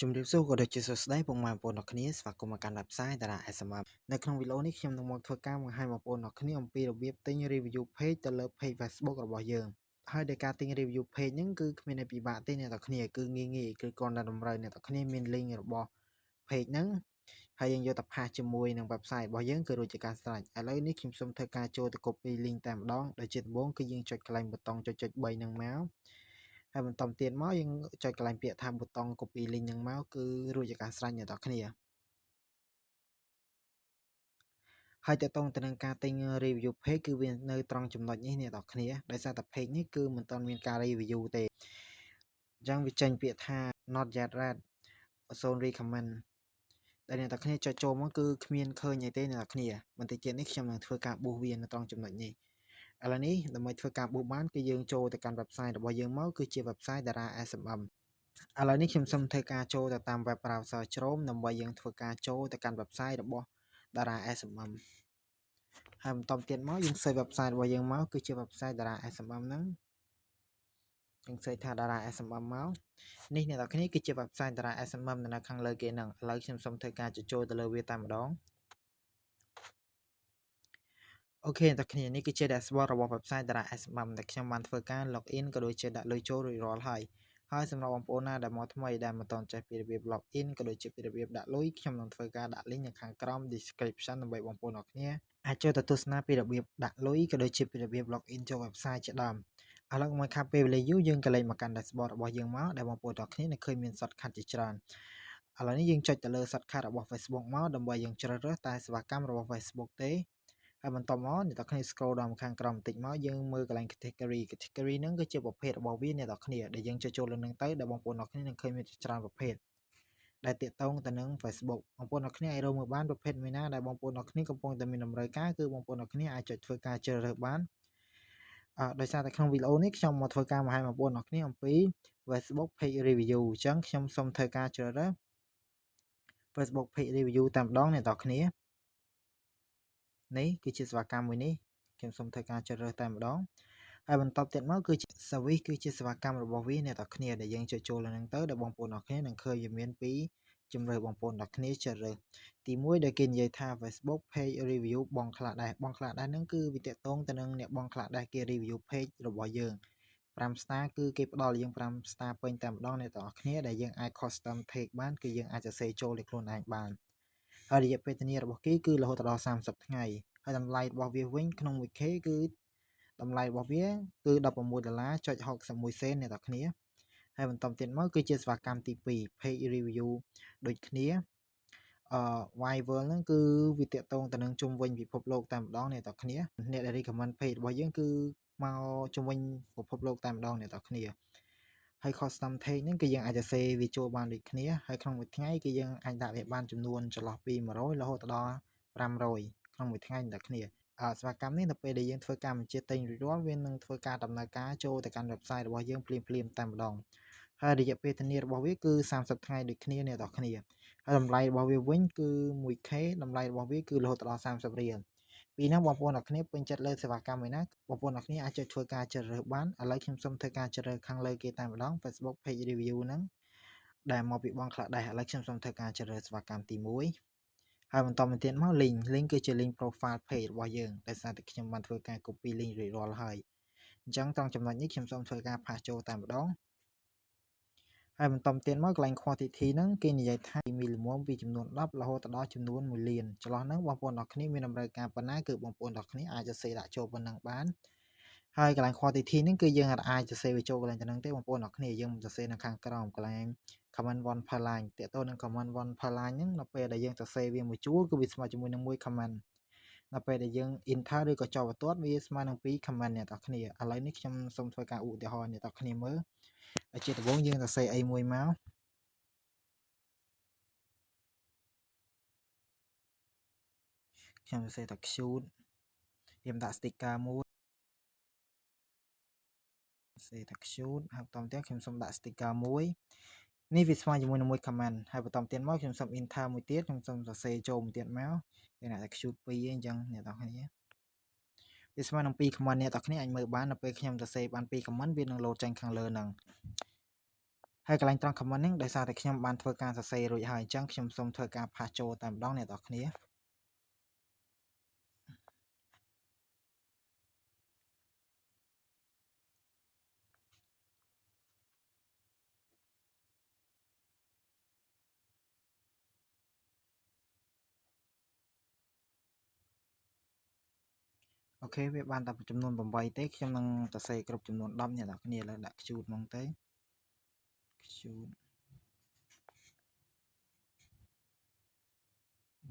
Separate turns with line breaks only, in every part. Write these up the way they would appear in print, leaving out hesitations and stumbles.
ជំរាបសួរក៏ដូចជាសួស្តីពុកម៉ែបងប្អូនអរគ្នាស្វាគមន៍មកកាន់ website តារា SMM នៅក្នុងវីដេអូនេះខ្ញុំនឹងមកធ្វើការបង្ហាញបងប្អូនអរគ្នាអំពីរបៀបទិញ review page ទៅលើ page Facebook របស់យើងហើយដោយការទិញ review page ហ្នឹងគឺគ្មានអីពិបាកទេអ្នកទាំងគ្នាគឺងាយងាយគឺគ្រាន់តែតម្រូវអ្នកទាំងគ្នាមាន link របស់ page ហ្នឹងហើយយើងយកទៅpaste ជាមួយនឹង website របស់យើងគឺរួចជាការស្រេចឥឡូវនេះខ្ញុំសូមធ្វើការចូលទៅ copy link តែម្ដងដោយជាដំបូងគឺយើងចុចកន្លែងប៊ូតុងចុចចុច3ហ្នឹងមកហើយបន្តទៀតមកយើងចុចកន្លែងពាក្យថាប៊ូតុង copy link ហ្នឹងមកគឺរួចជាការស្រេចអ្នកនរគ្នាហើយតកតងទៅនឹងការទិញ review page គឺវានៅត្រង់ចំណុចនេះអ្នកនរគ្នាដោយសារតែ page នេះគឺមិនទាន់មានការ review ទេអញ្ចឹងវាចេញពាក្យថា not yet rate 0 recommend ដែលអ្នកទាំងគ្នាចុចចូលមកគឺគ្មានឃើញអីទេអ្នកទាំងគ្នាបន្តិចទៀតនេះខ្ញុំនឹងធ្វើការ boost វានៅត្រង់ចំណុចនេះឥឡូវនេះដើម្បីធ្វើការ boost បានគឺយើងចូលទៅកាន់ website របស់យើងមកគឺជា website Dara SMM ឥឡូវនេះខ្ញុំសូមធ្វើការចូលទៅតាម web browser Chrome ដើម្បីយើងធ្វើការចូលទៅកាន់ website របស់ Dara SMM ហើយបន្តទៀតមកយើង search website របស់យើងមកគឺជា website Dara SMM ហ្នឹងយើង search ថា Dara SMM មកនេះអ្នកនរគ្នាគឺជា website Dara SMM នៅខាងលើគេហ្នឹងឥឡូវខ្ញុំសូមធ្វើការចូលទៅលើវាតែម្ដង OK អ្នកគ្នានេះគឺជា dashboard របស់ website Dara SMM ដែលខ្ញុំបានធ្វើការ login ក៏ដូចជាដាក់លុយចូលរួចរាល់ហើយហើយសម្រាប់បងប្អូនណាដែលមកថ្មីដែលមិនទាន់ចេះពីរបៀប login ក៏ដូចជាពីរបៀបដាក់លុយខ្ញុំនឹងធ្វើការដាក់ link នៅខាងក្រោម description ដើម្បីបងប្អូនអរគ្នាអាចចូលទៅទស្សនាពីរបៀបដាក់លុយក៏ដូចជាពីរបៀប login ចូល website ជាដើមឥឡូវមកខាប់ពេលវេលាយូរយើងក៏លេខមកកាន់ dashboard របស់យើងមកដែលបងប្អូនទាំងគ្នានឹងឃើញមាន shortcut ជាច្រើនឥឡូវនេះយើងចុចទៅលើ shortcut របស់ Facebook មកដើម្បីយើងជ្រើសរើសតែសេវាកម្មរបស់ Facebook ទេហើយបន្តមកអ្នកទាំងគ្នា scroll ដល់មកខាងក្រោមបន្តិចមកយើងមើលកន្លែង category category ហ្នឹងគឺជាប្រភេទរបស់វាអ្នកទាំងគ្នាដែលយើងចុចចូលលើនឹងទៅដែលបងប្អូនអ្នកគ្នានឹងឃើញមានច្រើនប្រភេទដែលទាក់ទងទៅនឹង Facebook បងប្អូនអ្នកគ្នាអាចរកមើលបានប្រភេទមួយណាដែលបងប្អូនអ្នកគ្នាកំពុងតែមានតម្រូវការគឺបងប្អូនអ្នកគ្នាអាចចុចធ្វើការជ្រើសរើសបានអឺដោយសារតែក្នុងវីដេអូនេះខ្ញុំមកធ្វើការបង្ហាញបងប្អូនអ្នកគ្នាអំពី Facebook page review អញ្ចឹងខ្ញុំសូមធ្វើការជ្រើសរើស Facebook page review តែម្ដងអ្នកនរគ្នានេះគឺជាសេវាកម្មមួយនេះខ្ញុំសូមធ្វើការជ្រើសរើសតែម្ដងហើយបន្តទៀតមកគឺជា service គឺជាសេវាកម្មរបស់វាអ្នកនរគ្នាដែលយើងចុចចូលលើនឹងទៅដែលបងប្អូនអរគ្នានឹងឃើញវាមានពីរជំរើសបងប្អូនដល់គ្នាជ្រើសរើសទី1ដែលគេនិយាយថា Facebook page review បងខ្លះដែរបងខ្លះដែរហ្នឹងគឺវាតាក់ទងទៅនឹងអ្នកបងខ្លះដែរគេ review page របស់យើង5 star គឺគេផ្ដល់យើង5 star ពេញតែម្ដងអ្នកទាំងអស់គ្នាដែលយើងអាច custom tag បានគឺយើងអាចសរសេរចូលដោយខ្លួនឯងបានហើយរយៈពេលធានារបស់គេគឺរហូតដល់30ថ្ងៃហើយតម្លៃរបស់វាវិញក្នុង 1K គឺតម្លៃរបស់វាគឺ16ដុល្លារចុច61សេនអ្នកទាំងគ្នាហើយបន្តទៀតមកគឺជាសេវាកម្មទី2 page review ដូចគ្នាអឺ Vival ហ្នឹងគឺវាតាក់ទងទៅនឹងជុំវិញពិភពលោកតែម្ដងអ្នកទាំងគ្នាអ្នកដែល recommend page របស់យើងគឺមកជុំវិញពិភពលោកតែម្ដងអ្នកទាំងគ្នាហើយ custom tag ហ្នឹងគឺយើងអាចសរសេរវាចូលបានដូចគ្នាហើយក្នុងមួយថ្ងៃគឺយើងអាចដាក់វាបានចំនួនចន្លោះពី100រហូតដល់500ក្នុងមួយថ្ងៃអ្នកគ្នាអសេវាកម្មនេះនៅពេលដែលយើងធ្វើការបញ្ជាទិញរួចរាល់វានឹងធ្វើការដំណើរការចូលទៅកាន់ website របស់យើងភ្លាមៗតែម្ដងហើយរយៈពេលធានារបស់វាគឺ30ថ្ងៃដូចគ្នាអ្នកនរគ្នាហើយតម្លៃរបស់វាវិញគឺ 1K តម្លៃរបស់វាគឺរហូតដល់30រៀលពីហ្នឹងបងប្អូនអរគ្នាពេញចិត្តលើសេវាកម្មមួយណាបងប្អូនអរគ្នាអាចចុចធ្វើការជ្រើសរើសបានឥឡូវខ្ញុំសូមធ្វើការជ្រើសរើសខាងលើគេតែម្ដង Facebook page review ហ្នឹងដែលមកពីបងខ្លះដែរឥឡូវខ្ញុំសូមធ្វើការជ្រើសរើសសេវាកម្មទី1ហើយបន្តមកទៀតមក link link គឺជា link profile page របស់យើងដោយសារតែខ្ញុំបានធ្វើការ copy link រួចរាល់ហើយអញ្ចឹងត្រង់ចំណុចនេះខ្ញុំសូមធ្វើការ paste ចូលតែម្ដងហើយបន្តទៀតមកកន្លែង quantity ហ្នឹងគេនិយាយថាមានល្មមពីចំនួន10រហូតដល់ចំនួន1លានចន្លោះហ្នឹងបងប្អូនអរគ្នាមានតម្រូវការប៉ុណ្ណាគឺបងប្អូនអរគ្នាអាចសរសេរដាក់ចូលប៉ុណ្ណឹងបានហើយកន្លែង quantity ហ្នឹងគឺយើងអាចសរសេរវាចូលកន្លែងទៅហ្នឹងទេបងប្អូនអរគ្នាយើងមិនសរសេរនៅខាងក្រោមកន្លែង comment one per line តើតើនឹង comment one per line ហ្នឹងដល់ពេលដែលយើងសរសេរវាមួយជួរគឺវាស្មើជាមួយនឹង1 comment ដល់ពេលដែលយើង enter ឬក៏ចុះបន្ទាត់វាស្មើនឹង2 comment អ្នកនរគ្នាឥឡូវនេះខ្ញុំសូមធ្វើការឧទាហរណ៍អ្នកនរគ្នាមើលជាដំបូងយើងសរសេរអីមួយមកខ្ញុំសរសេរថា cute ខ្ញុំដាក់ sticker មួយសរសេរថា cute ហើយបន្តទៀតខ្ញុំសូមដាក់ sticker មួយនេះវាស្មើជាមួយនឹងមួយ comment ហើយបន្តទៀតមកខ្ញុំសូម enter មួយទៀតខ្ញុំសូមសរសេរចូលមួយទៀតមកគេដាក់ថា cute 2អញ្ចឹងអ្នកនរគ្នាវាស្មើនឹង2 comment អ្នកនរគ្នាអាចមើលបានដល់ពេលខ្ញុំសរសេរបាន2 comment វានឹងលោតចេញខាងលើហ្នឹងហ ហើយកន្លែងត្រង់ comment ហ្នឹងដោយសារតែខ្ញុំបានធ្វើការសរសេររួចហើយអញ្ចឹងខ្ញុំសូមធ្វើការ paste ចូលតែម្ដងអ្នកទាំងអស់គ្នាOK វាបានតែចំនួន8ទេខ្ញុំនឹងសរសេរគ្រប់ចំនួន10អ្នកទាំងអស់គ្នាឥឡូវដាក់ cute ហ្មងទៅ cute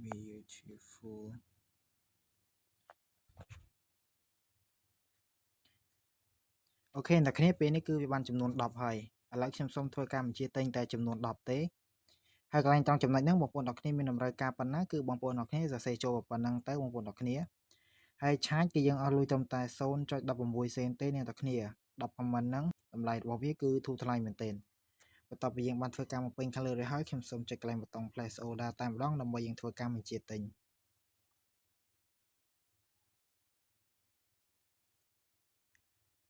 beautiful OK អ្នកគ្នាពេលនេះគឺវាបានចំនួន10ហើយឥឡូវខ្ញុំសូមធ្វើការបញ្ជាទិញតែចំនួន10ទេហើយកន្លែងត្រង់ចំណុចហ្នឹងបងប្អូនទាំងគ្នាមានតម្រូវការប៉ុណ្ណាគឺបងប្អូនទាំងគ្នាសរសេរចូលប៉ុណ្ណឹងទៅបងប្អូនទាំងគ្នាហើយ charge គឺយើងអស់លុយត្រឹមតែ0.16សេនទេអ្នកទាំងគ្នា10 comment ហ្នឹងតម្លៃរបស់វាគឺធូរថ្លៃមែនទែនបន្ទាប់ពីយើងបានធ្វើការបំពេញខាងលើរួចហើយខ្ញុំសូមចុចកន្លែងប៊ូតុង place order តែម្ដងដើម្បីយើងធ្វើការបញ្ជាទិញ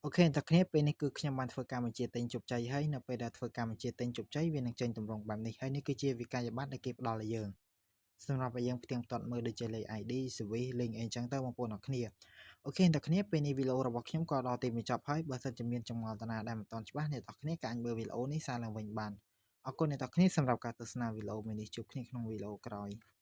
OK អ្នកគ្នាពេលនេះគឺខ្ញុំបានធ្វើការបញ្ជាទិញជោគជ័យហើយនៅពេលដែលធ្វើការបញ្ជាទិញជោគជ័យវានឹងចេញទម្រង់បែបនេះហើយនេះគឺជាវិក័យប័ត្រដែលគេផ្ដល់ឲ្យយើងសម្រាប់ឲ្យយើងផ្ទៀងផ្ទាត់មើលដូចជាលេខ ID service link អីចឹងទៅបងប្អូនអរគ្នា OK អ្នកគ្នាពេលនេះវីដេអូរបស់ខ្ញុំក៏ដល់ទីបញ្ចប់ហើយបើសិនជាមានចម្ងល់តាណាដែលមិនទាន់ច្បាស់អ្នកទាំងគ្នាក៏អាចមើលវីដេអូនេះសារឡើងវិញបានអរគុណអ្នកទាំងគ្នាសម្រាប់ការទស្សនាវីដេអូមួយនេះជួបគ្នាក្នុងវីដេអូក្រោយ។